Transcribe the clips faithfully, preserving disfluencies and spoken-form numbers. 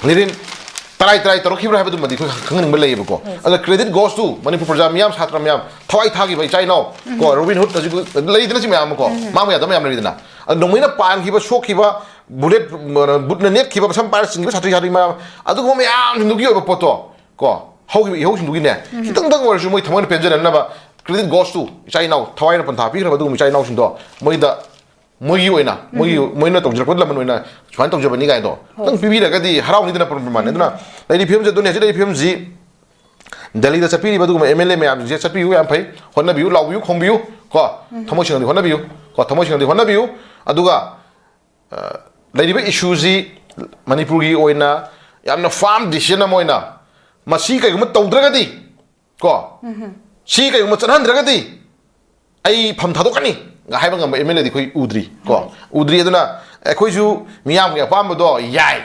ꯂꯤꯔꯤꯟ ꯇꯔꯥꯏ ꯇꯔꯥꯏ ꯇꯧꯔꯛꯈꯤꯕ꯭ꯔꯥ ꯍꯥꯏꯕꯗꯨꯃꯗꯤ ꯑꯩꯈꯣꯏ ꯈꯪꯍꯟꯅꯤꯡꯕ ꯂꯩꯌꯦꯕꯀꯣ꯫ ꯑꯗ credit goes to ꯃꯅꯤꯄꯨꯔ ꯄ꯭ꯔꯖꯥ ꯃꯤꯌꯥꯝ, ꯁꯥꯇ꯭ꯔ ꯃꯌꯥꯝ, ꯊꯋꯥꯏ ꯊꯥꯈꯤꯕ ꯏꯆꯥ ꯏꯅꯥꯎ ꯀꯣ, ꯔꯣꯕꯤꯟ ꯍꯨꯗ ꯍꯧꯖꯤꯛ ꯂꯩꯗꯅ ꯁꯤ ꯃꯌꯥꯝ ꯑꯃ ꯀꯣ, ꯃꯥꯡꯕ ꯌꯥꯗꯕ ꯃꯌꯥꯝ ꯂꯩꯗꯅ꯫ ꯑꯗ ꯅꯣꯡꯃꯩꯅ ꯄꯥꯟꯈꯤꯕ, ꯁꯣꯛꯈꯤꯕ, ꯕꯨꯂꯦꯠ, ꯕꯨꯠꯅ ꯅꯦꯠꯈꯤꯕ, ꯃꯁꯝ ꯄꯥꯏꯔ ꯆꯤꯡꯈꯤꯕ ꯁꯥꯇ꯭ꯔꯤ ꯁꯥꯇ꯭ꯔꯤ ꯃꯌꯥꯝ, ꯑꯗꯨꯒꯨꯝꯕ ꯃꯌꯥꯝꯁꯤꯡꯗꯨꯒꯤ ꯑꯣꯏꯕ ꯄꯣꯠꯇꯣ ꯀꯣ, ꯍꯧꯈꯤꯕ ꯏꯍꯧꯁꯤꯡꯗꯨꯒꯤꯅꯦ, ꯈꯤꯇꯪꯗꯪ ꯑꯣꯏꯔꯁꯨ ꯃꯣꯏ ꯊꯃꯣꯏꯅ ꯄꯦꯟꯖꯅꯅꯕ credit goes to ꯏꯆꯥ ꯏꯅꯥꯎ, ꯊꯋꯥꯏꯅ ꯄꯟꯊꯥ ꯄꯤꯈ꯭ꯔꯕ ꯑꯗꯨꯒꯨꯝꯕ ꯏꯆꯥ ꯏꯅꯥꯎꯁꯤꯡꯗꯣ, ꯃꯣꯏꯗ ꯃꯣꯏꯒꯤ ꯑꯣꯏꯅ, ꯃꯣꯏꯒꯤ, ꯃꯣꯏꯅ ꯇꯧꯖꯔꯛꯄ ꯂꯃꯟ ꯑꯣꯏꯅ ꯁꯨꯃꯥꯏꯅ ꯇꯧꯖꯕꯅꯤ ꯀꯥꯏꯗꯣ ꯈꯤꯇꯪ ꯄꯤꯕꯤꯔꯒꯗꯤ ꯍꯔꯥꯎꯅꯤꯗꯅ ꯄ꯭ꯔꯃꯥꯟ꯫ ꯑꯗꯨꯅ ꯂꯩꯔꯤ ꯐꯤꯕꯝꯁꯦ ꯑꯗꯨꯅꯤ, ꯍꯧꯖꯤꯛ ꯂꯩꯔꯤ ꯐꯤꯕꯝꯁꯤ ꯗꯦꯜꯂꯤꯗ ꯆꯠꯄꯤꯔꯤꯕ ꯑꯗꯨꯒꯨꯝꯕ M L A ꯃꯌꯥꯝꯁꯤꯡꯁꯦ ꯆꯠꯄꯤꯌꯨ, ꯌꯥꯝ ꯐꯩ, ꯍꯣꯠꯅꯕꯤꯌꯨ, ꯂꯥꯎꯕꯤꯌꯨ, ꯈꯣꯡꯕꯤꯌꯨ ꯀꯣ, ꯊꯃꯣꯏ ꯁꯦꯡꯅꯗꯤ ꯍꯣꯠꯅꯕꯤꯌꯨ ꯀꯣ, ꯊꯃꯣꯏ ꯁꯦꯡꯅꯗꯤ ꯍꯣꯠꯅꯕꯤꯌꯨ꯫ ꯑꯗꯨꯒ ꯑ, ꯂꯩꯔꯤꯕ ꯏꯁꯨꯁꯤ ꯃꯅꯤꯄꯨꯔꯒꯤ ꯑꯣꯏꯅ ꯌꯥꯝꯅ firm decision ꯑꯃ ꯑꯣꯏꯅ ꯃꯁꯤ ꯀꯩꯒꯨꯝꯕ ꯇꯧꯗ꯭ꯔꯒꯗꯤ ꯀꯣ, ꯁꯤ ꯀꯩꯒꯨꯝꯕ ꯆꯠꯍꯟꯗ꯭ꯔꯒꯗꯤ ꯑꯩ ꯐꯝ ꯊꯥꯗꯣꯛꯀꯅꯤ ꯍꯥꯏꯕ ꯉꯝꯕ M L A ꯗꯤ ꯑꯩꯈꯣꯏ ꯎꯗ꯭ꯔꯤ ꯀꯣ, ꯎꯗ꯭ꯔꯤ꯫ ꯑꯗꯨꯅ ꯑꯩꯈꯣꯏꯁꯨ ꯃꯤꯌꯥꯝꯒꯤ ꯑꯄꯥꯝꯕꯗꯣ ꯌꯥꯏ,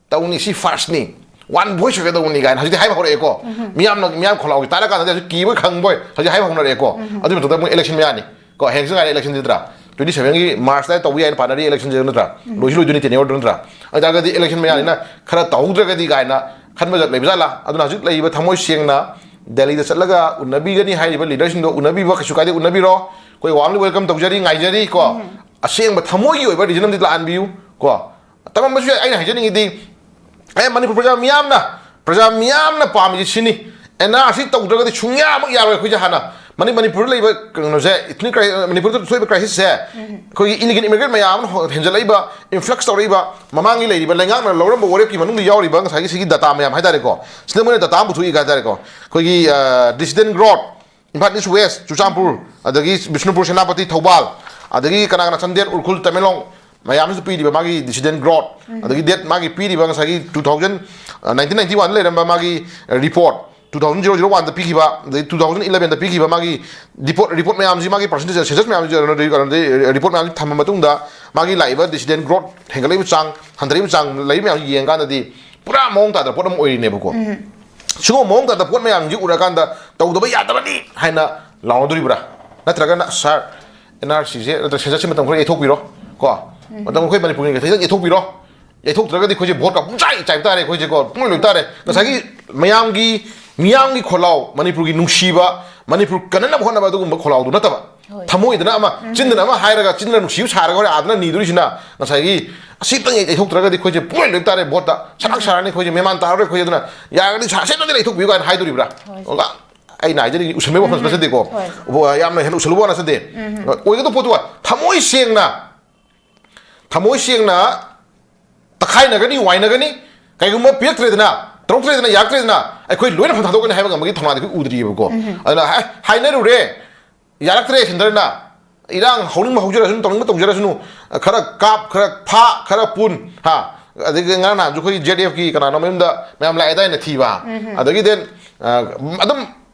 ꯇꯧꯅꯤ, ꯁꯤ first ꯅꯤ, one voice ꯑꯣꯏꯒꯗꯧꯕꯅꯤ ꯀꯥꯏꯅ ꯍꯧꯖꯤꯛꯇꯤ ꯍꯥꯏꯕ ꯍꯧꯔꯛꯑꯦꯀꯣ꯫ ꯃꯤꯌꯥꯝꯅ, ꯃꯤꯌꯥꯝ ꯈꯣꯜꯂꯥꯎꯒꯤ ꯇꯥꯔ ꯀꯥꯟꯗꯗꯤ ꯍꯧꯖꯤꯛ ꯀꯤꯕ ꯈꯪꯕꯣꯏ ꯍꯧꯖꯤꯛ ꯍꯥꯏꯕ ꯍꯧꯅꯔꯛꯑꯦꯀꯣ꯫ ꯑꯗꯨꯒꯤ ꯃꯊꯛꯇ ꯑꯃꯨꯛ election ꯃꯌꯥꯅꯤ ꯀꯣ, ꯍꯌꯦꯡꯁꯨ ꯉꯥꯏꯔꯦ election ꯁꯤ ꯅꯠꯇ꯭ꯔꯥ? Twenty seven ꯒꯤ March ꯇ ꯇꯧꯕ ꯌꯥꯏꯅ ꯄꯥꯅꯔꯤ election ꯁꯤ ꯅꯠꯇ꯭ꯔꯥ? ꯂꯣꯏꯁꯨ ꯂꯣꯏꯗꯣꯏꯅꯤ tenure ꯗꯨ ꯅꯠꯇ꯭ꯔꯥ? ꯑꯗꯨ ꯑꯣꯏꯇꯥꯔꯒꯗꯤ election ꯃꯌꯥꯅꯤꯅ ꯈꯔ ꯇꯧꯍꯧꯗ꯭ꯔꯒꯗꯤ ꯀꯥꯏꯅ ꯈꯟꯕ ꯂꯩꯕ ꯖꯥꯠꯂꯥ? ꯑꯗꯨꯅ ꯍꯧꯖꯤꯛ ꯂꯩꯔꯤꯕ ꯊꯃꯣꯏ ꯁꯦꯡꯅ ꯗꯦꯜꯂꯤꯗ ꯆꯠꯂꯒ ꯎꯅꯕꯤꯒꯅꯤ ꯍꯥꯏꯔꯤꯕ leader ꯁꯤꯡꯗꯣ ꯎꯅꯕꯤꯕ ꯀꯩꯁꯨ ꯀꯥꯏꯗꯦ, ꯎꯅꯕꯤꯔꯣ꯫ ꯑꯩꯈꯣꯏ warmly welcome ꯇꯧꯖꯔꯤ, ꯉꯥꯏꯖꯔꯤ ꯀꯣ꯫ ꯑꯁꯦꯡꯕ ꯊꯃꯣꯏꯒꯤ ꯑꯣꯏꯕ reason ꯑꯃꯗꯤ ꯂꯥꯛꯍꯟꯕꯤꯌꯨ ꯀꯣ꯫ ꯇꯝꯃꯝꯕꯁꯨ ꯌꯥꯏ꯫ ꯑꯩꯅ ꯍꯥꯏꯖꯅꯤꯡꯉꯤꯗꯤ, ꯑꯦ, ꯃꯅꯤꯄꯨꯔ ꯄ꯭ꯔꯖꯥ ꯃꯤꯌꯥꯝꯅ, ꯄ꯭ꯔꯖꯥ ꯃꯤꯌꯥꯝꯅ ꯄꯥꯝꯃꯤꯁꯤ ꯁꯤꯅꯤ, N R C ꯇꯧꯗ꯭ꯔꯒꯗꯤ ꯁꯨꯡꯌꯥꯃꯛ ꯌꯥꯔꯣꯏ꯫ ꯑꯩꯈꯣꯏꯁꯦ ꯍꯥꯟꯅ ꯃꯅꯤ-, ꯃꯅꯤꯄꯨꯔꯗ ꯂꯩꯕ ꯀꯩꯅꯣꯁꯦ, ethnic cri-, ꯃꯅꯤꯄꯨꯔꯗ ꯊꯣꯛꯏꯕ crisis ꯁꯦ ꯑꯩꯈꯣꯏꯒꯤ illegal immigrant ꯃꯌꯥꯝ ꯑꯃ ꯍꯦꯟꯖꯜꯂꯛꯏꯕ, influx ꯇꯧꯔꯛꯏꯕ, ꯃꯃꯥꯡꯒꯤ ꯂꯩꯔꯤꯕ ꯂꯩꯉꯥꯛꯅ ꯂꯧꯔꯝꯕ ꯋꯥꯔꯦꯞꯀꯤ ꯃꯅꯨꯡꯗ ꯌꯥꯎꯔꯤꯕ ꯉꯁꯥꯏꯒꯤ ꯁꯤꯒꯤ data ꯃꯌꯥꯝ ꯍꯥꯏꯇꯥꯔꯦꯀꯣ, ꯁꯤꯗ ꯃꯣꯏꯅ data ꯑꯃ ꯄꯨꯊꯣꯛꯏ ꯍꯥꯏꯇꯥꯔꯦꯀꯣ꯫ ꯑꯩꯈꯣꯏꯒꯤ, ꯑ, dissident growth, Imphal East West, Churachandpur, ꯑꯗꯒꯤ ꯕꯤꯁꯅꯨꯄꯨꯔ, ꯁꯦꯅꯥꯄꯇꯤ, ꯊꯧꯕꯥꯜ, ꯑꯗꯒꯤ ꯀꯅꯥ ꯀꯅꯥ, ꯆꯥꯟꯗꯦꯜ, ꯎꯈ꯭ꯔꯨꯜ, ꯇꯃꯦꯡꯂꯣꯡ, ꯃꯌꯥꯝꯁꯤꯗ ꯄꯤꯔꯤꯕ ꯃꯥꯒꯤ dissident growth, ꯑꯗꯒꯤ date ꯃꯥꯒꯤ ꯄꯤꯔꯤꯕ ꯉꯁꯥꯏꯒꯤ two thousand, nineteen ninety one ꯗ ꯂꯩꯔꯝꯕ ꯃꯥꯒꯤ report, two thousand zero zero one ꯗ ꯄꯤꯈꯤꯕ, ꯑꯗꯒꯤ two thousand eleven ꯗ ꯄꯤꯈꯤꯕ ꯃꯥꯒꯤ report, report ꯃꯌꯥꯝꯁꯤ, ꯃꯥꯒꯤ percentage, census ꯃꯌꯥꯝꯁꯤ, ꯀꯩꯅꯣꯗꯤ, report ꯃꯌꯥꯝꯁꯤ ꯊꯝꯃ ꯃꯇꯨꯡꯗ ꯃꯥꯒꯤ ꯂꯥꯛꯏꯕ dissident growth ꯍꯦꯟꯒꯠꯂꯛꯏꯕ ꯆꯥꯡ, ꯍꯟꯊꯔꯛꯏꯕ ꯆꯥꯡ ꯂꯩꯔꯤꯕ ꯃꯌꯥꯝꯁꯤ ꯌꯦꯡꯉꯀꯥꯟꯗꯗꯤ ꯄꯨꯔꯥ ꯃꯑꯣꯡ ꯇꯥꯗꯕ ꯄꯣꯠ ꯑꯃ ꯑꯣꯏꯔꯤꯅꯦꯕꯀꯣ꯫ ꯁꯤꯒꯨꯝꯕ ꯃꯑꯣꯡ ꯇꯥꯗꯕ ꯄꯣꯠ ꯃꯌꯥꯝꯁꯤ ꯎꯔꯀꯥꯟꯗ ꯇꯧꯗꯕ ꯌꯥꯗꯕꯅꯤ ꯍꯥꯏꯅ ꯂꯥꯎꯅꯗꯣꯔꯤꯕ꯭ꯔꯥ? ꯅꯠꯇ꯭ꯔꯒꯅ, "ꯁꯥꯔ, N R C ꯁꯦ ꯅꯠꯇ꯭ꯔꯒ census ꯁꯦ ꯃꯇꯝ ꯈꯔ ꯌꯩꯊꯣꯛꯄꯤꯔꯣ ꯀꯣ, ꯃꯇꯝ ꯑꯩꯈꯣꯏ ꯃꯅꯤꯄꯨꯔꯒꯤ ꯈꯤꯇꯪ ꯌꯩꯊꯣꯛꯄꯤꯔꯣ, ꯌꯩꯊꯣꯛꯇ꯭ꯔꯒꯗꯤ ꯑꯩꯈꯣꯏꯁꯦ ꯚꯣꯠꯀ ꯄꯨꯡꯆꯥꯏ ꯆꯥꯏꯕ ꯇꯥꯔꯦ, ꯑꯩꯈꯣꯏꯁꯦꯀꯣ ꯄꯨꯡꯂꯣꯏ ꯂꯣꯏ ꯇꯥꯔꯦ꯫ ꯉꯁꯥꯏꯒꯤ ꯃꯌꯥꯝꯒꯤ, ꯃꯤꯌꯥꯝꯒꯤ ꯈꯣꯜꯂꯥꯎ, ꯃꯅꯤꯄꯨꯔꯒꯤ ꯅꯨꯡꯁꯤꯕ, ꯃꯅꯤꯄꯨꯔ ꯀꯟꯅꯅꯕ ꯍꯣꯠꯅꯕ ꯑꯗꯨꯒꯨꯝꯕ ꯈꯣꯜꯂꯥꯎꯗꯨ ꯅꯠꯇꯕ, ꯍꯣꯏ꯫ ꯊꯃꯣꯏꯗꯅ ꯑꯃ, ꯆꯤꯟꯗꯅ ꯑꯃ ꯍꯥꯏꯔꯒ, ꯆꯤꯟꯗ ꯅꯨꯡꯁꯤꯕ ꯁꯥꯔꯒ ꯍꯣꯔꯦꯟ ꯑꯥꯗꯅ ꯅꯤꯗꯣꯔꯤꯁꯤꯅ ꯉꯁꯥꯏꯒꯤ ꯑꯁꯤꯇꯪ ꯌꯩꯊꯣꯛꯇ꯭ꯔꯒꯗꯤ ꯑꯩꯈꯣꯏꯁꯦ ꯄꯨꯡꯂꯣꯏ ꯂꯣꯏ ꯇꯥꯔꯦ, ꯚꯣꯠꯇ ꯁꯔꯥꯛ ꯁꯥꯔꯅꯤ, ꯑꯩꯈꯣꯏꯁꯦ ꯃꯦꯃꯥꯟ ꯇꯥꯔꯔꯣꯏ, ꯑꯩꯈꯣꯏꯁꯦ ꯑꯗꯨꯅ ꯌꯥꯔꯒꯗꯤ ꯁꯥꯁꯦꯠꯅꯗꯤ ꯂꯩꯊꯣꯛꯄꯤꯌꯨ ꯀꯥꯏꯅ ꯍꯥꯏꯗꯣꯔꯤꯕ꯭ꯔꯥ? ꯍꯣꯏ꯫ ꯑꯣ, ꯑꯩꯅ ꯍꯥꯏꯖꯔꯤꯁꯦ ꯎꯁꯟꯕꯩ ꯋꯥꯐꯝ ꯅꯠꯆꯗꯦꯀꯣ꯫ ꯍꯣꯏ꯫ ꯑꯣ, ꯌꯥꯝꯅ ꯍꯦꯟꯅ ꯎꯁꯜꯂꯨꯕ ꯋꯥ ꯅꯠꯆꯗꯦ꯫ ꯑꯣꯏꯒꯗꯧꯕ ꯄꯣꯠꯇꯨ ꯊꯃꯣꯏ ꯁꯦꯡꯅ, ꯊꯃꯣꯏ ꯁꯦꯡꯅ ꯇꯛꯈꯥꯏꯅꯒꯅꯤ, ꯋꯥꯏꯅꯒꯅꯤ, ꯀꯩꯒꯨꯝꯕ ꯄꯤꯔꯛꯇ꯭ꯔꯦꯗꯅ, ꯇꯧꯔꯛꯇ꯭ꯔꯦꯗꯅ, ꯌꯥꯔꯛꯇ꯭ꯔꯦꯗꯅ, ꯑꯩꯈꯣꯏ ꯂꯣꯏꯅ ꯐꯝ ꯊꯥꯗꯣꯛꯀꯅꯤ ꯍꯥꯏꯕ ꯉꯝꯕꯒꯤ ꯊꯧꯅꯥꯗꯤ ꯑꯩꯈꯣꯏ ꯎꯗ꯭ꯔꯤꯑꯕꯀꯣ꯫ ꯑꯗꯨꯅ ꯍꯥꯏ-, ꯍꯥꯏꯅꯔꯨꯔꯦ, ꯌꯥꯔꯛꯇ꯭ꯔꯦ ꯁꯦꯟꯇꯔꯅ, ꯏꯔꯥꯡ ꯍꯧꯅꯤꯡꯕ ꯍꯧꯖꯔꯁꯅꯨ, ꯇꯧꯅꯤꯡꯕ ꯇꯧꯖꯔꯁꯅꯨ, ꯈꯔ ꯀꯥꯞ, ꯈꯔ ꯐꯥ, ꯈꯔ ꯄꯨꯟ, ꯍꯥ, ꯑꯗꯒꯤ ꯉꯔꯥꯡ ꯅꯍꯥꯟꯁꯨ ꯑꯩꯈꯣꯏꯒꯤ ꯖꯦꯠ ꯑꯦꯐꯀꯤ ꯀꯅꯥꯅꯣ ꯃꯌꯨꯝꯗ ꯃꯌꯥꯝ ꯂꯥꯛꯑꯦꯗꯥꯏꯅ ꯊꯤꯕ, ꯑꯗꯒꯤ then, ꯑ, ꯑꯗꯨꯝ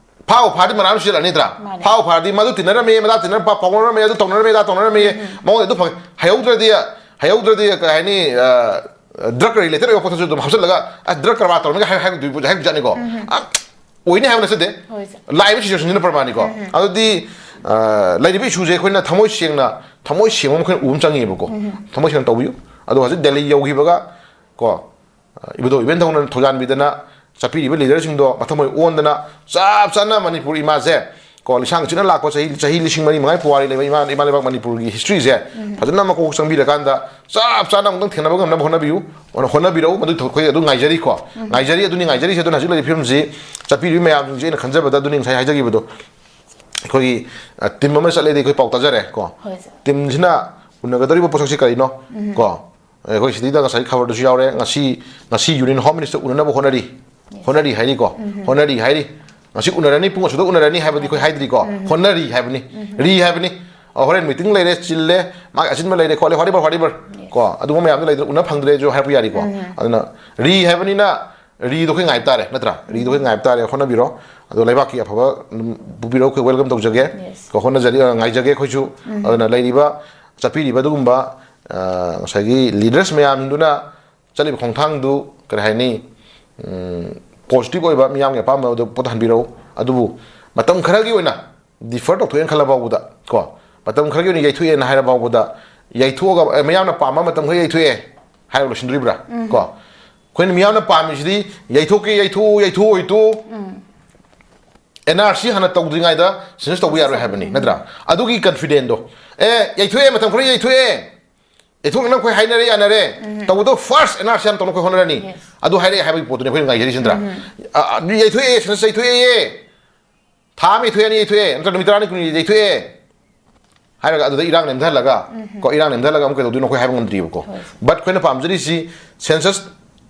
ꯐꯥꯎ ꯐꯥꯔꯗꯤ ꯃꯅꯥ ꯁꯤꯜꯂꯅꯤꯗ꯭ꯔꯥ? ꯃꯥꯅꯦ꯫ ꯐꯥꯎ ꯐꯥꯔꯗꯤ ꯃꯗꯨ ꯇꯤꯟꯅꯔꯝꯃꯦ, ꯃꯗꯥ ꯇꯤꯟꯅꯔꯝ-, ꯄꯥꯎ ꯐꯥꯎꯅꯔꯝꯃꯦ, ꯑꯗꯨ ꯇꯧꯅꯔꯝꯃꯦ, ꯑꯗꯥ ꯇꯧꯅꯔꯝꯃꯦ, ꯃꯉꯣꯟꯗ ꯑꯗꯨ ꯐꯪꯉꯦ꯫ ꯍꯩꯍꯧꯗ꯭ꯔꯗꯤ, ꯍꯩꯍꯧꯗ꯭ꯔꯗꯤ ꯀꯩ ꯍꯥꯏꯅꯤ, ꯗ꯭ꯔꯒ ꯔꯤꯂꯦꯇꯦꯠ ꯑꯣꯏꯕ ꯄꯣꯠꯇꯁꯨ ꯑꯗꯨꯝ ꯍꯥꯞꯆꯤꯜꯂꯒ, ꯑꯁ, ꯗ꯭ꯔꯒ ꯀꯔꯕꯥꯔ ꯇꯧꯔꯝꯃꯤꯒ ꯍꯥꯏ-, ꯍꯥꯏꯕꯗꯨ-, ꯍꯥꯏꯕꯖꯥꯠꯅꯤꯀꯣ꯫ ꯑ, ꯑꯣꯏꯅꯤ ꯍꯥꯏꯕ ꯅꯠꯆꯗꯦ꯫ ꯍꯣꯏ, ꯁꯦ꯫ ꯂꯥꯛꯏꯕ ꯁꯤꯆꯨꯋꯦꯁꯟꯁꯤꯅ ꯄ꯭ꯔꯃꯥꯟꯅꯤꯀꯣ꯫ ꯑꯗꯨꯗꯤ, ꯑ, ꯂꯩꯔꯤꯕ ꯏꯁꯨꯁꯦ ꯑꯩꯈꯣꯏꯅ ꯊꯃꯣꯏ ꯁꯦꯡꯅ, ꯊꯃꯣꯏ ꯁꯦꯡꯕ ꯑꯃ ꯑꯩꯈꯣꯏꯅ ꯎꯕ ꯑꯃ ꯆꯪꯉꯦꯕꯀꯣ꯫ ꯊꯃꯣꯏ ꯁꯦꯡꯅ ꯇꯧꯕꯤꯌꯨ꯫ ꯑꯗꯣ ꯍꯧꯖꯤꯛ ꯗꯦꯜꯂꯤ ꯌꯧꯈꯤꯕꯒ ꯀꯣ, ꯑ, ꯏꯕꯨꯙꯧ ꯏꯕꯦꯟꯊꯧꯅ ꯊꯧꯖꯥꯟꯕꯤꯗꯅ ꯆꯠꯄꯤꯔꯤꯕ ꯂꯤꯗꯔꯁꯤꯡꯗꯣ ꯃꯊꯃꯣꯏ ꯑꯣꯟꯗꯅ ꯆꯞ ꯆꯥꯅ ꯃꯅꯤꯄꯨꯔ ꯏꯃꯥꯁꯦ ꯀꯣ, ꯂꯤꯁꯥꯡ ꯆꯤꯠꯅ ꯂꯥꯛꯄ ꯆꯍꯤ, ꯆꯍꯤ ꯂꯤꯁꯤꯡ ꯃꯔꯤ ꯃꯉꯥ ꯄꯨꯋꯥꯔꯤ ꯂꯩꯕ ꯏꯃꯥ, ꯏꯃꯥ ꯂꯩꯕꯥꯛ ꯃꯅꯤꯄꯨꯔꯒꯤ ꯍꯤꯁꯇ꯭ꯔꯤꯁꯦ ꯐꯖꯅ ꯃꯀꯣꯛ ꯆꯪꯕꯤꯔꯀꯥꯟꯗ ꯆꯞ ꯆꯥꯅ ꯑꯃꯨꯛꯇꯪ ꯊꯦꯡꯅꯕ ꯉꯝꯅꯕ ꯍꯣꯠꯅꯕꯤꯌꯨ, ꯍꯣꯠꯅꯕꯤꯔꯛꯎ꯫ ꯃꯗꯨ ꯑꯩꯈꯣꯏ ꯑꯗꯨ ꯉꯥꯏꯖꯔꯤꯀꯣ꯫ ꯉꯥꯏꯖꯔꯤ, ꯑꯗꯨꯅꯤ ꯉꯥꯏꯖꯔꯤꯁꯦ꯫ ꯑꯗꯨꯅ ꯍꯧꯖꯤꯛ ꯂꯩꯔꯤꯕ ꯐꯤꯕꯝꯁꯤ ꯆꯠꯄꯤꯔꯤꯕ ꯃꯌꯥꯝꯁꯤꯡꯁꯦ ꯑꯩꯅ ꯈꯟꯖꯕꯗ ꯑꯗꯨꯅꯤ ꯉꯁꯥꯏ ꯍꯥꯏꯖꯈꯤꯕꯗꯣ꯫ ꯑꯩꯈꯣꯏꯒꯤ, ꯑ, ꯇꯤꯝ ꯑꯃ ꯆꯠꯂꯦꯗꯤ ꯑꯩꯈꯣꯏ ꯄꯥꯎ ꯇꯥꯖꯔꯦ ꯀꯣ꯫ ꯍꯣꯏ, ꯁꯦ꯫ ꯇꯤꯝꯁꯤꯅ ꯎꯅꯒꯗꯧꯔꯤꯕ ꯄꯣꯠꯁꯛꯁꯤ ꯀꯔꯤꯅꯣ? ꯀꯣ? ꯑꯩꯈꯣꯏ ꯁꯤꯗꯩꯗ ꯉꯁꯥꯏ ꯈꯕꯔꯗꯁꯨ ꯌꯥꯎꯔꯦ, ꯉꯁꯤ, ꯉꯁꯤ ꯌꯨꯅꯤꯌꯟ ꯍꯣꯝ ꯃꯤꯅꯤꯁꯇꯔ ꯎꯅꯅꯕ ꯍꯣꯠꯅꯔꯤ꯫ ꯍꯣꯠꯅꯔꯤ ꯍꯥꯏꯔꯤꯀꯣ꯫ ꯍꯣꯠꯅꯔꯤ ꯍꯥꯏꯔꯤ꯫ ꯉꯁꯤ ꯎꯅꯔꯅꯤ, ꯄꯨꯡ ꯑꯁꯨꯛꯇ ꯎꯅꯔꯅꯤ ꯍꯥꯏꯕꯗꯤ ꯑꯩꯈꯣꯏ ꯍꯥꯏꯗ꯭ꯔꯤꯀꯣ꯫ ꯍꯣꯠꯅꯔꯤ ꯍꯥꯏꯕꯅꯤ꯫ ꯔꯤ ꯍꯥꯏꯕꯅꯤ꯫ ꯑ, ꯍꯣꯔꯦꯟ ꯃꯤꯇꯤꯡ ꯂꯩꯔꯦ, ꯆꯤꯜꯂꯦ, ꯃꯥꯒꯤ ꯑꯆꯤꯟꯕ ꯂꯩꯔꯦ, ꯈꯣꯠꯂꯦ, whatever, whatever꯫ ꯀꯣ? ꯑꯗꯨꯒꯨꯝꯕ ꯃꯌꯥꯝꯗꯣ ꯂꯩꯗꯅ ꯎꯅ ꯐꯪꯗ꯭ꯔꯦꯁꯨ ꯍꯥꯏꯔꯛꯄ ꯌꯥꯔꯤꯀꯣ꯫ ꯑꯗꯨꯅ ꯔꯤ ꯍꯥꯏꯕꯅꯤꯅ ꯔꯤꯗꯣ ꯑꯩꯈꯣꯏ ꯉꯥꯏꯕ ꯇꯥꯔꯦ, ꯅꯠꯇ꯭ꯔꯥ? ꯔꯤꯗꯣ ꯑꯩꯈꯣꯏ ꯉꯥꯏꯕ ꯇꯥꯔꯦ, ꯍꯣꯠꯅꯕꯤꯔꯣ꯫ ꯑꯗꯣ ꯂꯩꯕꯥꯛꯀꯤ ꯑꯐꯕ ꯑꯗꯨꯝ ꯄꯨꯕꯤꯔꯛꯎ, ꯑꯩꯈꯣꯏ welcome ꯇꯧꯖꯒꯦ꯫ Yes. ꯀꯣ, ꯍꯣꯠꯅꯖꯔꯤ, ꯑ, ꯉꯥꯏꯖꯒꯦ ꯑꯩꯈꯣꯏꯁꯨ꯫ ꯑꯗꯨꯅ ꯂꯩꯔꯤꯕ, ꯆꯠꯄꯤꯔꯤꯕ ꯑꯗꯨꯒꯨꯝꯕ, ꯑ, ꯉꯁꯥꯏꯒꯤ ꯂꯤꯗꯔꯁ ꯃꯌꯥꯝꯗꯨꯅ ꯆꯠꯂꯤꯕ ꯈꯣꯡꯊꯥꯡꯗꯨ, ꯀꯔꯤ ꯍꯥꯏꯅꯤ, ꯎꯝ, positive ꯑꯣꯏꯕ, ꯃꯤꯌꯥꯝꯒꯤ ꯑꯄꯥꯝꯕ ꯑꯗꯨ ꯄꯣꯠꯇ ꯍꯟꯕꯤꯔꯛꯎ꯫ ꯑꯗꯨꯕꯨ ꯃꯇꯝ ꯈꯔꯒꯤ ꯑꯣꯏꯅ defer ꯇꯧꯊꯣꯛꯑꯦꯅ ꯈꯜꯂ ꯐꯥꯎꯕꯗ, ꯀꯣ, ꯃꯇꯝ ꯈꯔꯒꯤ ꯑꯣꯏꯅ ꯌꯩꯊꯣꯛꯑꯦꯅ ꯍꯥꯏꯔ ꯐꯥꯎꯕꯗ, ꯌꯩꯊꯣꯛꯑꯒ, ꯑꯦ, ꯃꯌꯥꯝꯅ ꯄꯥꯝꯕ ꯃꯇꯝ ꯈꯔ ꯌꯩꯊꯣꯛꯑꯦ, ꯍꯥꯏꯔꯒ ꯂꯣꯏꯁꯤꯟꯗꯣꯔꯤꯕ꯭ꯔꯥ? ꯀꯣ, ꯑꯩꯈꯣꯏꯅ ꯃꯤꯌꯥꯝꯅ ꯄꯥꯝꯃꯤꯁꯤꯗꯤ ꯌꯩꯊꯣꯛꯀꯦ ꯌꯩꯊꯣꯛꯎ, ꯌꯩꯊꯣꯛꯑꯣꯏ ꯇꯣꯛꯎ, ꯑꯦꯟ ꯑꯥꯔ ꯁꯤ ꯍꯥꯟꯅ ꯇꯧꯗ꯭ꯔꯤꯉꯩꯗ ꯁꯦꯟꯁꯁ ꯇꯧꯕ ꯌꯥꯔꯣꯏ ꯍꯥꯏꯕꯅꯤ, ꯅꯠꯇ꯭ꯔꯥ? ꯑꯗꯨꯒꯤ ꯀꯟꯐꯤꯗꯦꯟꯗꯣ, ꯑꯦ, ꯌꯩꯊꯣꯛꯑꯦ, ꯃꯇꯝ ꯈꯔ ꯌꯩꯊꯣꯛꯑꯦ, ꯌꯩꯊꯣꯛꯅ ꯑꯩꯈꯣꯏ ꯍꯥꯏꯅꯔꯦ, ꯌꯥꯅꯔꯦ, ꯇꯧꯕꯗꯣ ꯐꯥꯔꯁ ꯑꯦꯟ ꯑꯥꯔ ꯁꯤ ꯌꯥꯝ ꯇꯧꯅꯕ ꯑꯩꯈꯣꯏ ꯍꯣꯠꯅꯔꯅꯤ꯫ ꯑꯗꯨ ꯍꯥꯏꯔꯛꯑꯦ ꯍꯥꯏꯕꯒꯤ ꯄꯣꯠꯇꯨꯅꯤ ꯑꯩꯈꯣꯏꯅ ꯉꯥꯏꯖꯔꯤꯁꯤ, ꯅꯠꯇ꯭ꯔꯥ? ꯑ, ꯑ, ꯌꯩꯊꯣꯛꯑꯦ, ꯁꯦꯟꯁꯁ ꯌꯩꯊꯣꯛꯑꯦ, ꯊꯥ ꯑꯃ ꯌꯩꯊꯣꯛꯑꯦ, ꯑꯅꯤ ꯌꯩꯊꯣꯛꯑꯦ, ꯅꯠꯇ꯭ꯔꯒ ꯅꯨꯃꯤꯠ ꯇꯔꯥꯅꯤ ꯀꯨꯟꯅꯤ ꯌꯩꯊꯣꯛꯑꯦ ꯍꯥꯏꯔꯒ ꯑꯗꯨꯗ ꯏꯔꯥꯡ ꯅꯦꯝꯊꯍꯜꯂꯒ, ꯀꯣ, ꯏꯔꯥꯡ ꯅꯦꯝꯊꯍꯜꯂꯒ ꯑꯃꯨꯛ ꯀꯩꯗꯧꯗꯣꯏꯅꯣ ꯑꯩꯈꯣꯏ ꯍꯥꯏꯕ ꯉꯝꯗ꯭ꯔꯤꯕꯀꯣ꯫ ꯕꯠ ꯑꯩꯈꯣꯏꯅ ꯄꯥꯝꯖꯔꯤꯁꯤ ꯁꯦꯟꯁꯁ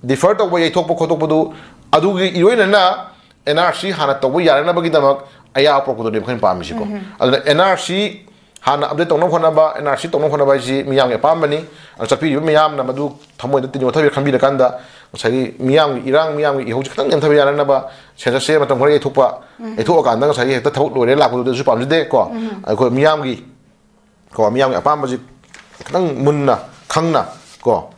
ꯗꯤꯐꯔ ꯇꯧꯕ, ꯌꯩꯊꯣꯛꯄ ꯈꯣꯠꯇꯣꯛꯄꯗꯨ, ꯑꯗꯨꯒꯤ ꯏꯔꯣꯏꯅꯅ ꯑꯦꯟ ꯑꯥꯔ ꯁꯤ ꯍꯥꯟꯅ ꯇꯧꯕ ꯌꯥꯅꯅꯕꯒꯤꯗꯃꯛ ꯑꯌꯥꯕ ꯄꯨꯔꯛꯄꯗꯨꯅꯦꯕ ꯑꯩꯈꯣꯏꯅ ꯄꯥꯝꯃꯤꯁꯤꯀꯣ꯫ ꯑꯗꯨꯅ ꯑꯦꯟ ꯑꯥꯔ ꯁꯤ ꯍꯥꯟꯅ ꯑꯞꯗꯦꯠ ꯇꯧꯅꯕ ꯍꯣꯠꯅꯕ, ꯑꯦꯟ ꯑꯥꯔ ꯁꯤ ꯇꯧꯅꯕ ꯍꯣꯠꯅꯕ ꯍꯥꯏꯁꯤ ꯃꯤꯌꯥꯝꯒꯤ ꯑꯄꯥꯝꯕꯅꯤ꯫ ꯑꯗꯨ ꯆꯠꯄꯤꯔꯤꯕ ꯃꯤꯌꯥꯝꯅ ꯃꯗꯨ ꯊꯃꯣꯏꯗ ꯇꯤꯟ ꯌꯣꯠꯊꯕꯤꯔ ꯈꯟꯕꯤꯔꯀꯥꯟꯗ, ꯉꯁꯥꯏꯒꯤ ꯃꯤꯌꯥꯝꯒꯤ ꯏꯔꯥꯡ, ꯃꯤꯌꯥꯝꯒꯤ ꯏꯍꯧꯁꯤ ꯈꯤꯇꯪ ꯅꯦꯝꯊꯕ ꯌꯥꯅꯅꯕ, ꯁꯦꯟꯁꯁꯁꯦ ꯃꯇꯝ ꯈꯔ ꯌꯩꯊꯣꯛꯄ, ꯌꯩꯊꯣꯛꯑꯀꯥꯟꯗ ꯉꯁꯥꯏꯒꯤ ꯍꯦꯛꯇ ꯊꯕꯛ ꯂꯣꯏꯔꯦ ꯂꯥꯛꯄꯗꯨꯗꯁꯨ ꯄꯥꯝꯖꯗꯦ ꯀꯣ꯫ ꯑꯩꯈꯣꯏ ꯃꯤꯌꯥꯝꯒꯤ, ꯀꯣ, ꯃꯤꯌꯥꯝꯒꯤ ꯑꯄꯥꯝꯕꯁꯤ ꯈꯤꯇꯪ ꯃꯨꯟꯅ ꯈꯪꯅ, ꯀꯣ,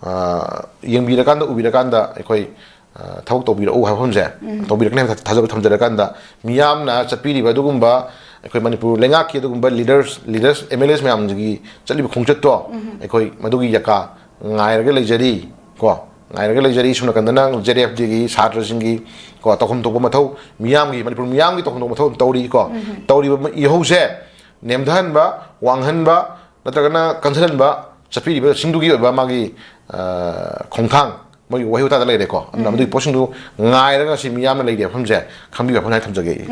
ꯑ, ꯌꯦꯡꯕꯤꯔꯀꯥꯟꯗ, ꯎꯕꯤꯔꯀꯥꯟꯗ ꯑꯩꯈꯣꯏ, ꯑ, ꯊꯕꯛ ꯇꯧꯕꯤꯔꯛꯎ ꯍꯥꯏꯕ ꯃꯐꯝꯁꯦ, ꯇꯧꯕꯤꯔꯛꯀꯅꯤ ꯍꯥꯏꯕ ꯊꯥꯖꯕ ꯊꯝꯖꯔꯀꯥꯟꯗ, ꯃꯤꯌꯥꯝꯅ ꯆꯠꯄꯤꯔꯤꯕ ꯑꯗꯨꯒꯨꯝꯕ ꯑꯩꯈꯣꯏ ꯃꯅꯤꯄꯨꯔ ꯂꯩꯉꯥꯛꯀꯤ ꯑꯗꯨꯒꯨꯝꯕ ꯂꯤꯗꯔꯁ, ꯂꯤꯗꯔꯁ, ꯑꯦꯝ ꯑꯦꯜ ꯑꯦꯁ ꯃꯌꯥꯝꯁꯤꯒꯤ ꯆꯠꯂꯤꯕ ꯈꯣꯡꯆꯠꯇꯣ, ꯑꯩꯈꯣꯏ ꯃꯗꯨꯒꯤ ꯌꯥꯀꯥ ꯉꯥꯏꯔꯒ ꯂꯩꯖꯔꯤ, ꯀꯣ, ꯉꯥꯏꯔꯒ ꯂꯩꯖꯔꯤ꯫ ꯁꯣꯝ ꯅꯥꯀꯟꯗꯅ ꯖꯦꯠ ꯑꯦꯐ ꯗꯤꯒꯤ ꯁꯥꯇ꯭ꯔꯁꯤꯡꯒꯤ, ꯀꯣ, ꯇꯧꯐꯝ ꯊꯣꯛꯄ ꯃꯊꯧ, ꯃꯤꯌꯥꯝꯒꯤ, ꯃꯅꯤꯄꯨꯔ ꯃꯤꯌꯥꯝꯒꯤ ꯇꯧꯐꯝ ꯊꯣꯛꯄ ꯃꯊꯧ ꯑꯗꯨꯝ ꯇꯧꯔꯤ, ꯀꯣ꯫ ꯇꯧꯔꯤꯕ ꯏꯍꯧꯁꯦ ꯅꯦꯝꯊꯍꯟꯕ, ꯋꯥꯡꯍꯟꯕ, ꯅꯠꯇ꯭ꯔꯒꯅ ꯀꯟꯊꯍꯟꯕ, ꯆꯠꯄꯤꯔꯤꯕꯁꯤꯡꯗꯨꯒꯤ ꯑꯣꯏꯕ ꯃꯥꯒꯤ, ꯑ, ꯈꯣꯡꯊꯥꯡ, ꯃꯣꯏꯒꯤ ꯋꯥꯍꯩ ꯋꯥꯇꯥꯗ ꯂꯩꯔꯦꯀꯣ꯫ ꯑꯗꯨꯅ ꯃꯗꯨꯒꯤ ꯄꯣꯠꯁꯤꯡꯗꯨ ꯉꯥꯏꯔꯒ ꯉꯁꯤ ꯃꯤꯌꯥꯝꯅ ꯂꯩꯔꯤꯕ ꯃꯐꯝꯁꯦ ꯈꯪꯕꯤꯕ ꯃꯐꯝ ꯍꯥꯏꯅ ꯊꯝꯖꯒꯦ ꯑꯩ꯫